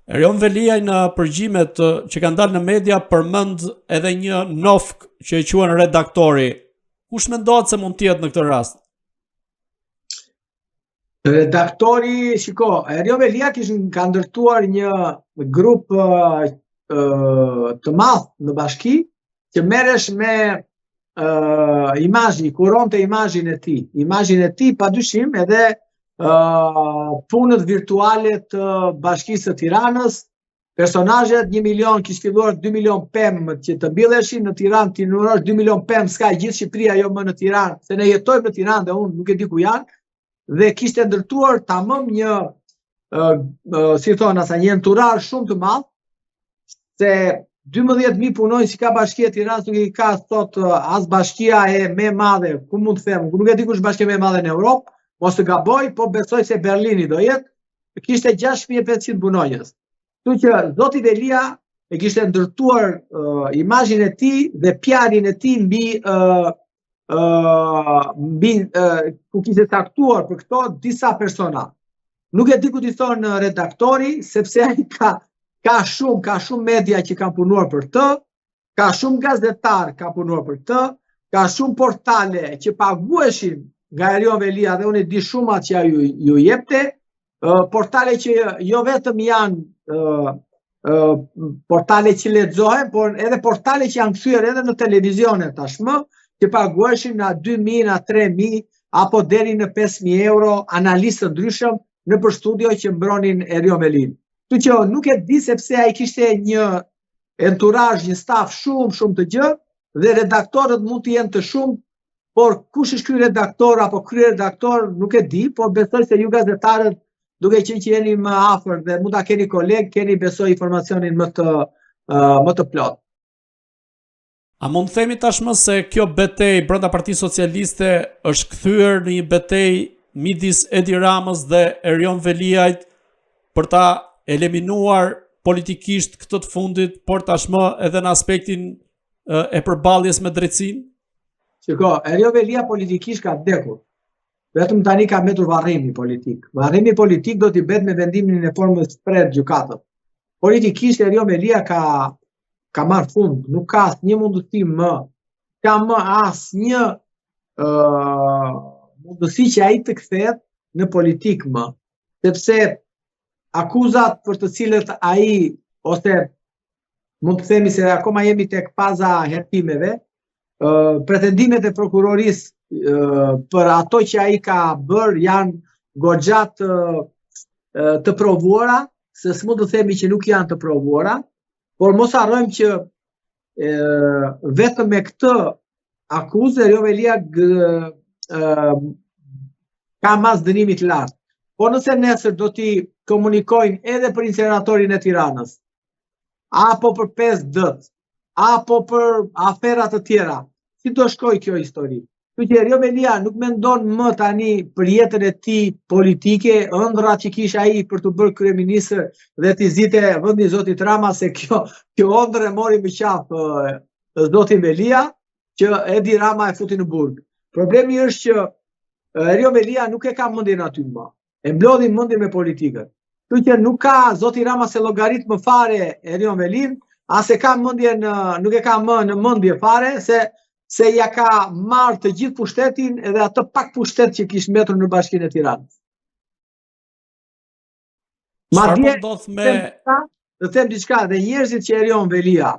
Erion Veliaj në përgjimet që kanë dalë në media përmend edhe një nofkë që e quan redaktori. Kush mendohet se mund të jetë në këtë rast? Redaktori, shiko, Erion Veliaj kishin ka ndërtuar një grup të madh në bashki që merresh me uh, imazhin, kuronte imazhin e tij. Imazhin e tij padyshim edhe uh, punët virtuale të bashkisë së Tiranës, Personazhet 1 milion kish filluar 2 milion pemë që të mbilleshin në Tiranë, t'i numërosh 2 milion pemë, s'ka gjithë Shqipëria jo më në Tiranë, se ne jetojmë në Tiranë dhe unë nuk e di ku janë, dhe kishte ndërtuar tamam një uh, uh, si thonë asa një enturazh shumë të madh. Se 12.000 punonjës që ka bashkia e Tiranës nuk i ka sot as bashkia e më e madhe, ku mund të them, nuk e di kush bashkia më e madhe në Europë, mos të gaboj, po besoj se Berlini do jetë, kishte 6500 punonjës. Kështu që zoti Velia e kishte ndërtuar uh, imazhin e tij dhe PR-in e tij mbi uh, uh, mbi uh, ku kishte caktuar për këto disa persona. Nuk e di kujt i thonë redaktori, sepse ai ka ka shumë, ka shumë media që kanë punuar për të, ka shumë gazetarë kanë punuar për të, ka shumë portale që paguheshin nga Erion Velia dhe unë i di shumat që ai ju, ju jepte, portale që jo vetëm janë portale që lexohen, por edhe portale që janë kthyer edhe në televizione tashmë, që paguheshin nga 2000, nga 3000 apo deri në 5000 euro analistë të ndryshëm nëpër studio që mbronin Erion Velinë. Kështu që nuk e di sepse ai kishte një enturazh, një staf shumë shumë të gjerë dhe redaktorët mund të jenë të shumë, por kush është ky redaktor apo kryeredaktor nuk e di, por besoj se ju gazetarët duke qenë që jeni më afër dhe mund ta keni kolegë, keni besoj informacionin më të uh, më të plotë. A mund të themi tashmë se kjo betejë brenda Partisë Socialiste është kthyer në një betejë midis Edi Ramës dhe Erion Veliajt për ta eliminuar politikisht këtë të fundit, por tashmë edhe në aspektin e përballjes me drejtësinë? Shiko, Erion Velia politikisht ka vdekur. Vetëm tani ka mbetur varrimi politik. Varrimi politik do t'i bëhet me vendimin e formës së prerë të gjykatës. Politikisht Erion Velia ka ka marrë fund, nuk ka asnjë mundësi më, ka më asnjë uh, mundësi që ai të kthehet në politikë më, sepse akuzat për të cilët ai ose mund të themi se akoma jemi tek faza e hetimeve, pretendimet e prokurorisë për ato që ai ka bërë janë goxha të, të provuara, se s'mund të themi që nuk janë të provuara, por mos harrojmë që e, vetëm me këtë akuzë Erion Velia ka masë dënimi të lartë. Po nëse nesër do t'i komunikojnë edhe për inceneratorin e Tiranës, apo për 5D-të, apo për afera të tjera, si do shkojë kjo histori? Kështu që Erion Velia nuk mendon më tani për jetën e tij politike, ëndrrat që kish ai për t'u bërë kryeministër dhe t'i zinte vendin zotit Rama se kjo kjo ëndërr e mori më qafë zoti Velia, që Edi Rama e futi në burg. Problemi është që Erion Velia nuk e ka mendjen aty më. E mblodhi mendjen me politikën. Kështu që nuk ka zoti Rama s'e llogarit më fare Erion Velinë, as e ka mendjen nuk e ka më në mendje fare se se ia ka marrë të gjithë pushtetin edhe atë pak pushtet që kish mbetur në Bashkinë e Tiranës. Madje, po ndodh me të them diçka dhe njerëzit që Erion Velia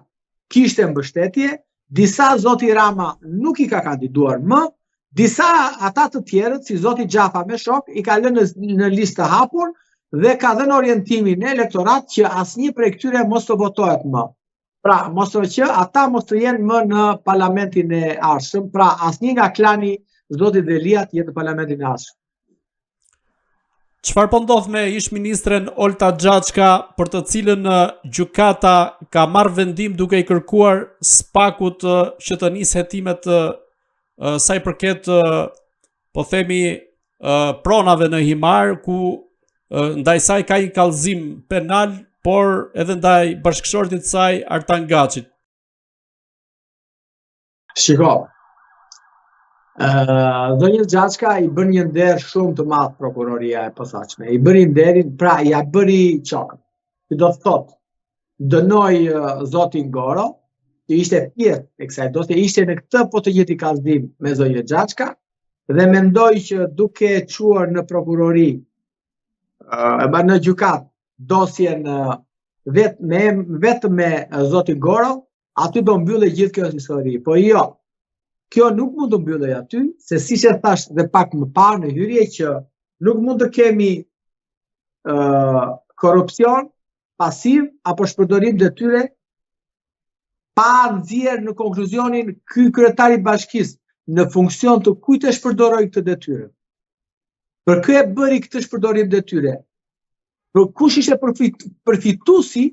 kishte mbështetje, disa zoti Rama nuk i ka kandiduar më, disa ata të tjerët si zoti Xhafa me shokë i ka lënë në, në listë të hapur dhe ka dhënë orientimin në elektorat që asnjë prej këtyre mos të votohet më. Pra, mos të që ata mos të jenë më në parlamentin e ardhshëm, pra asnjë nga klani zotit Velia të jetë në parlamentin e ardhshëm. Çfarë po ndodh me ish ministren Olta Xhaçka për të cilën gjykata ka marrë vendim duke i kërkuar SPAK-ut që të nisë hetimet sa i përket po themi pronave në Himarë ku ndaj saj ka një kallëzim penal, por edhe ndaj bashkëshortit të saj Artan Gaçit. Shiko, uh, zonjës Xhaçka i bën një nder shumë të madh prokuroria e posaçme. I bëri nderin, pra ia bëri qokën. Që do të thotë, dënoi uh, zotin Goro, që ishte pjesë e kësaj dosje, ishte në këtë po të njëjtin kallëzim me zonjën Xhaçka, dhe mendoj që duke çuar në prokurori, uh, në gjykatë, dosjen uh, vet, me, vetëm me zotin Goro, aty do mbyllej gjithë kjo histori. Po jo, kjo nuk mund të mbyllej aty, se siç e thashë dhe pak më parë në hyrje që nuk mund të kemi uh, korrupsion pasiv apo shpërdorim detyre pa nxjerrë në konkluzionin ky kryetari i bashkisë në funksion të kujt e shpërdoroi këtë detyrë. Për kë e bëri këtë shpërdorim detyre? Për kush ishte përfit, përfituesi?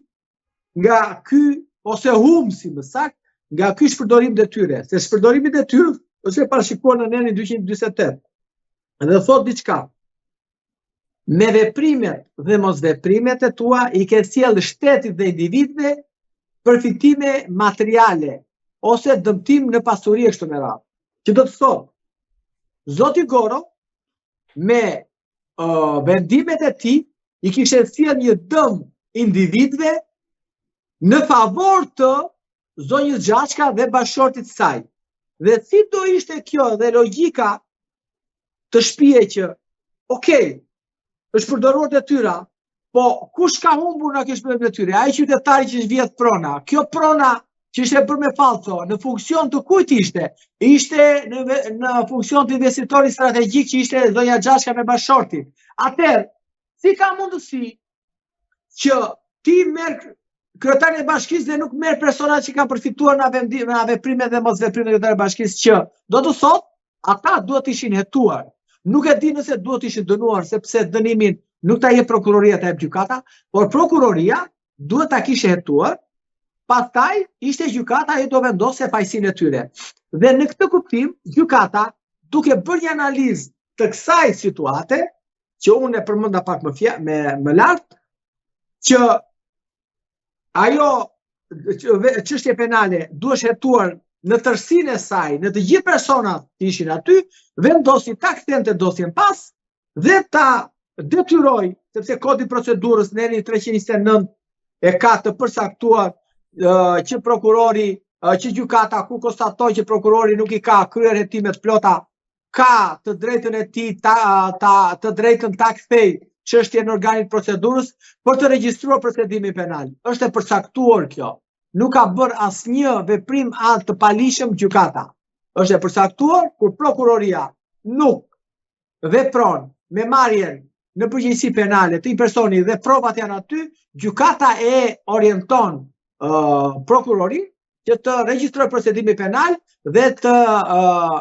nga ky ose humbësi më saktë nga ky shpërdorim detyre, se shpërdorimi i detyrës është e parashikuar në nenin 248. Dhe thotë diçka. Me veprimet dhe mosveprimet e tua i ke sjellë shtetit dhe individëve përfitime materiale ose dëmtim në pasuri e kështu me radhë. Që do të thotë, Zoti Goro me uh, vendimet e tij i kishte sjellë një dëm individëve në favor të zonjës Xhaçka dhe bashkëshortit të saj. Dhe si do ishte kjo dhe logjika të shpie që, ok, është përdoruar detyra, po kush ka humbur nga kjo shpërdorim detyre? Ai qytetari që është vjedh prona. Kjo prona që ishte bërë me fallco, në funksion të kujt ishte? Ishte në, në funksion të investitorit strategjik që ishte zonja Xhaçka me bashkëshortin. Atëherë, si ka mundësi që ti merr kryetarin e bashkisë dhe nuk merr persona që kanë përfituar nga vendi, nga veprimet dhe mosveprimet e kryetarit të bashkisë që do të thotë ata duhet të ishin hetuar. Nuk e di nëse duhet të ishin dënuar sepse dënimin nuk ta jep prokuroria, ta jep gjykata, por prokuroria duhet ta kishte hetuar, pastaj ishte gjykata ajo do vendoste fajësinë e tyre. Dhe në këtë kuptim, gjykata duke bërë një analizë të kësaj situate, që unë e përmenda pak më fja, me më lart, që ajo çështje penale duhesh hetuar në tërësinë e saj, në të gjithë personat që ishin aty, vendosi ta kthente dosjen pas dhe ta detyrojë, sepse kodi i procedurës neni 329 e ka të përcaktuar që prokurori, që gjykata ku konstaton që prokurori nuk i ka kryer hetimet e plota, ka të drejtën e tij ta, ta të drejtën ta kthejë çështjen e organit të procedurës për të regjistruar procedimin penal. Është e përcaktuar kjo. Nuk ka bërë asnjë veprim as të paligjshëm gjykata. Është e përcaktuar kur prokuroria nuk vepron me marrjen në përgjegjësi penale të një personi dhe provat janë aty, gjykata e orienton uh, prokurorin që të regjistrojë procedimin penal dhe të uh,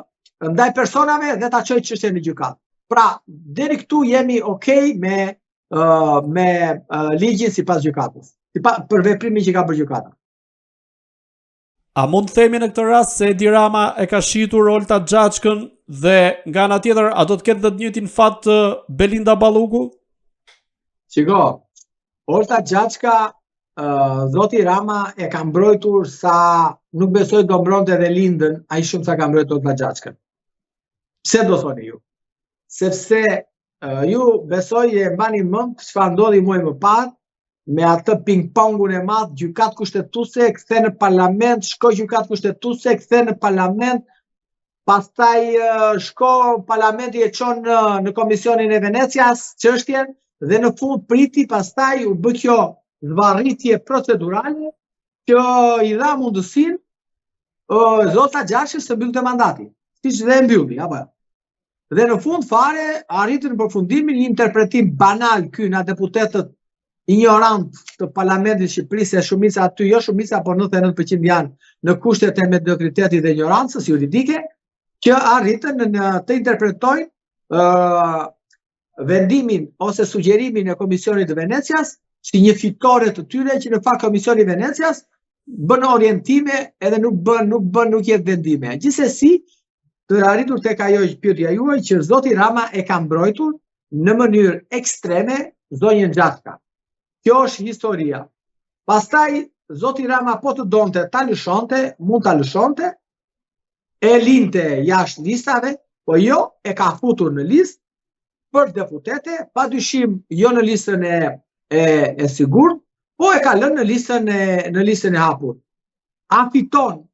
ndaj personave dhe ta çojë çështjen në gjykatë. Pra, deri këtu jemi okay me uh, me uh, ligjin sipas gjykatës, sipas për veprimin që ka bërë gjykata. A mund të themi në këtë rast se Edi Rama e ka shitur Olta Xhaçkën dhe nga ana tjetër a do të ketë dhe të njëjtin fat të Belinda Balluku? Shiko, Olta Xhaçka uh, zoti Rama e ka mbrojtur sa nuk besoj do mbronte edhe Lindën, aq shumë sa ka mbrojtur Olta Xhaçkën. Pse do thoni ju? Sepse uh, ju besoj e mbani mend çfarë ndodhi muaj më parë me atë ping-pongun e madh, gjykatë kushtetuese, kthe në parlament, shko gjykatë kushtetuese, kthe në parlament, pastaj shko parlamenti e çon në, në komisionin e Venecias çështjen dhe në fund priti pastaj u bë kjo zvarritje procedurale që i dha mundësinë uh, Olta Xhaçkës të mbyllte mandatin, siç dhe e mbylli, apo jo. Dhe në fund fare arritën në përfundimin një interpretim banal ky nga deputetët injorantë të parlamentit të Shqipërisë, se shumica aty, jo shumica, por 99% janë në kushtet e mediokritetit dhe injorancës juridike, që arritën në, në të interpretojnë uh, vendimin ose sugjerimin e Komisionit të Venecias si një fitore të tyre që në fakt Komisioni i Venecias bën orientime edhe nuk bën nuk bën nuk jep vendime. Gjithsesi, të arritur tek ajo pyetja juaj që zoti Rama e ka mbrojtur në mënyrë ekstreme zonjën Xhaçka. Kjo është historia. Pastaj zoti Rama po të donte ta lëshonte, mund ta lëshonte, e linte jashtë listave, po jo e ka futur në listë për deputete, pa dyshim jo në listën e e, e sigurt, po e ka lënë në listën e në listën e hapur. A fiton,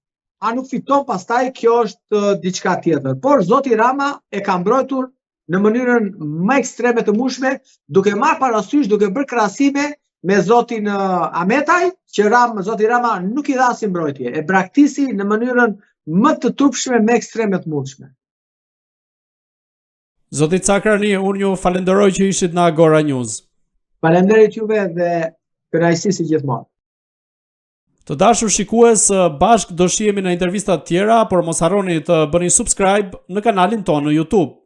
a nuk fiton pastaj kjo është diçka tjetër. Por zoti Rama e ka mbrojtur në mënyrën më ekstreme të mundshme, duke marrë parasysh, duke bërë krahasime me zotin Ahmetaj, që Ram, zoti Rama nuk i dha asnjë mbrojtje, e braktisi në mënyrën më të turpshme, më ekstreme të mundshme. Zoti Cakrani, unë ju falenderoj që ishit në Agora News. Faleminderit juve dhe kënaqësi si gjithmonë. Të dashur shikues, bashkë do shihemi në intervista të tjera, por mos harroni të bëni subscribe në kanalin tonë në YouTube.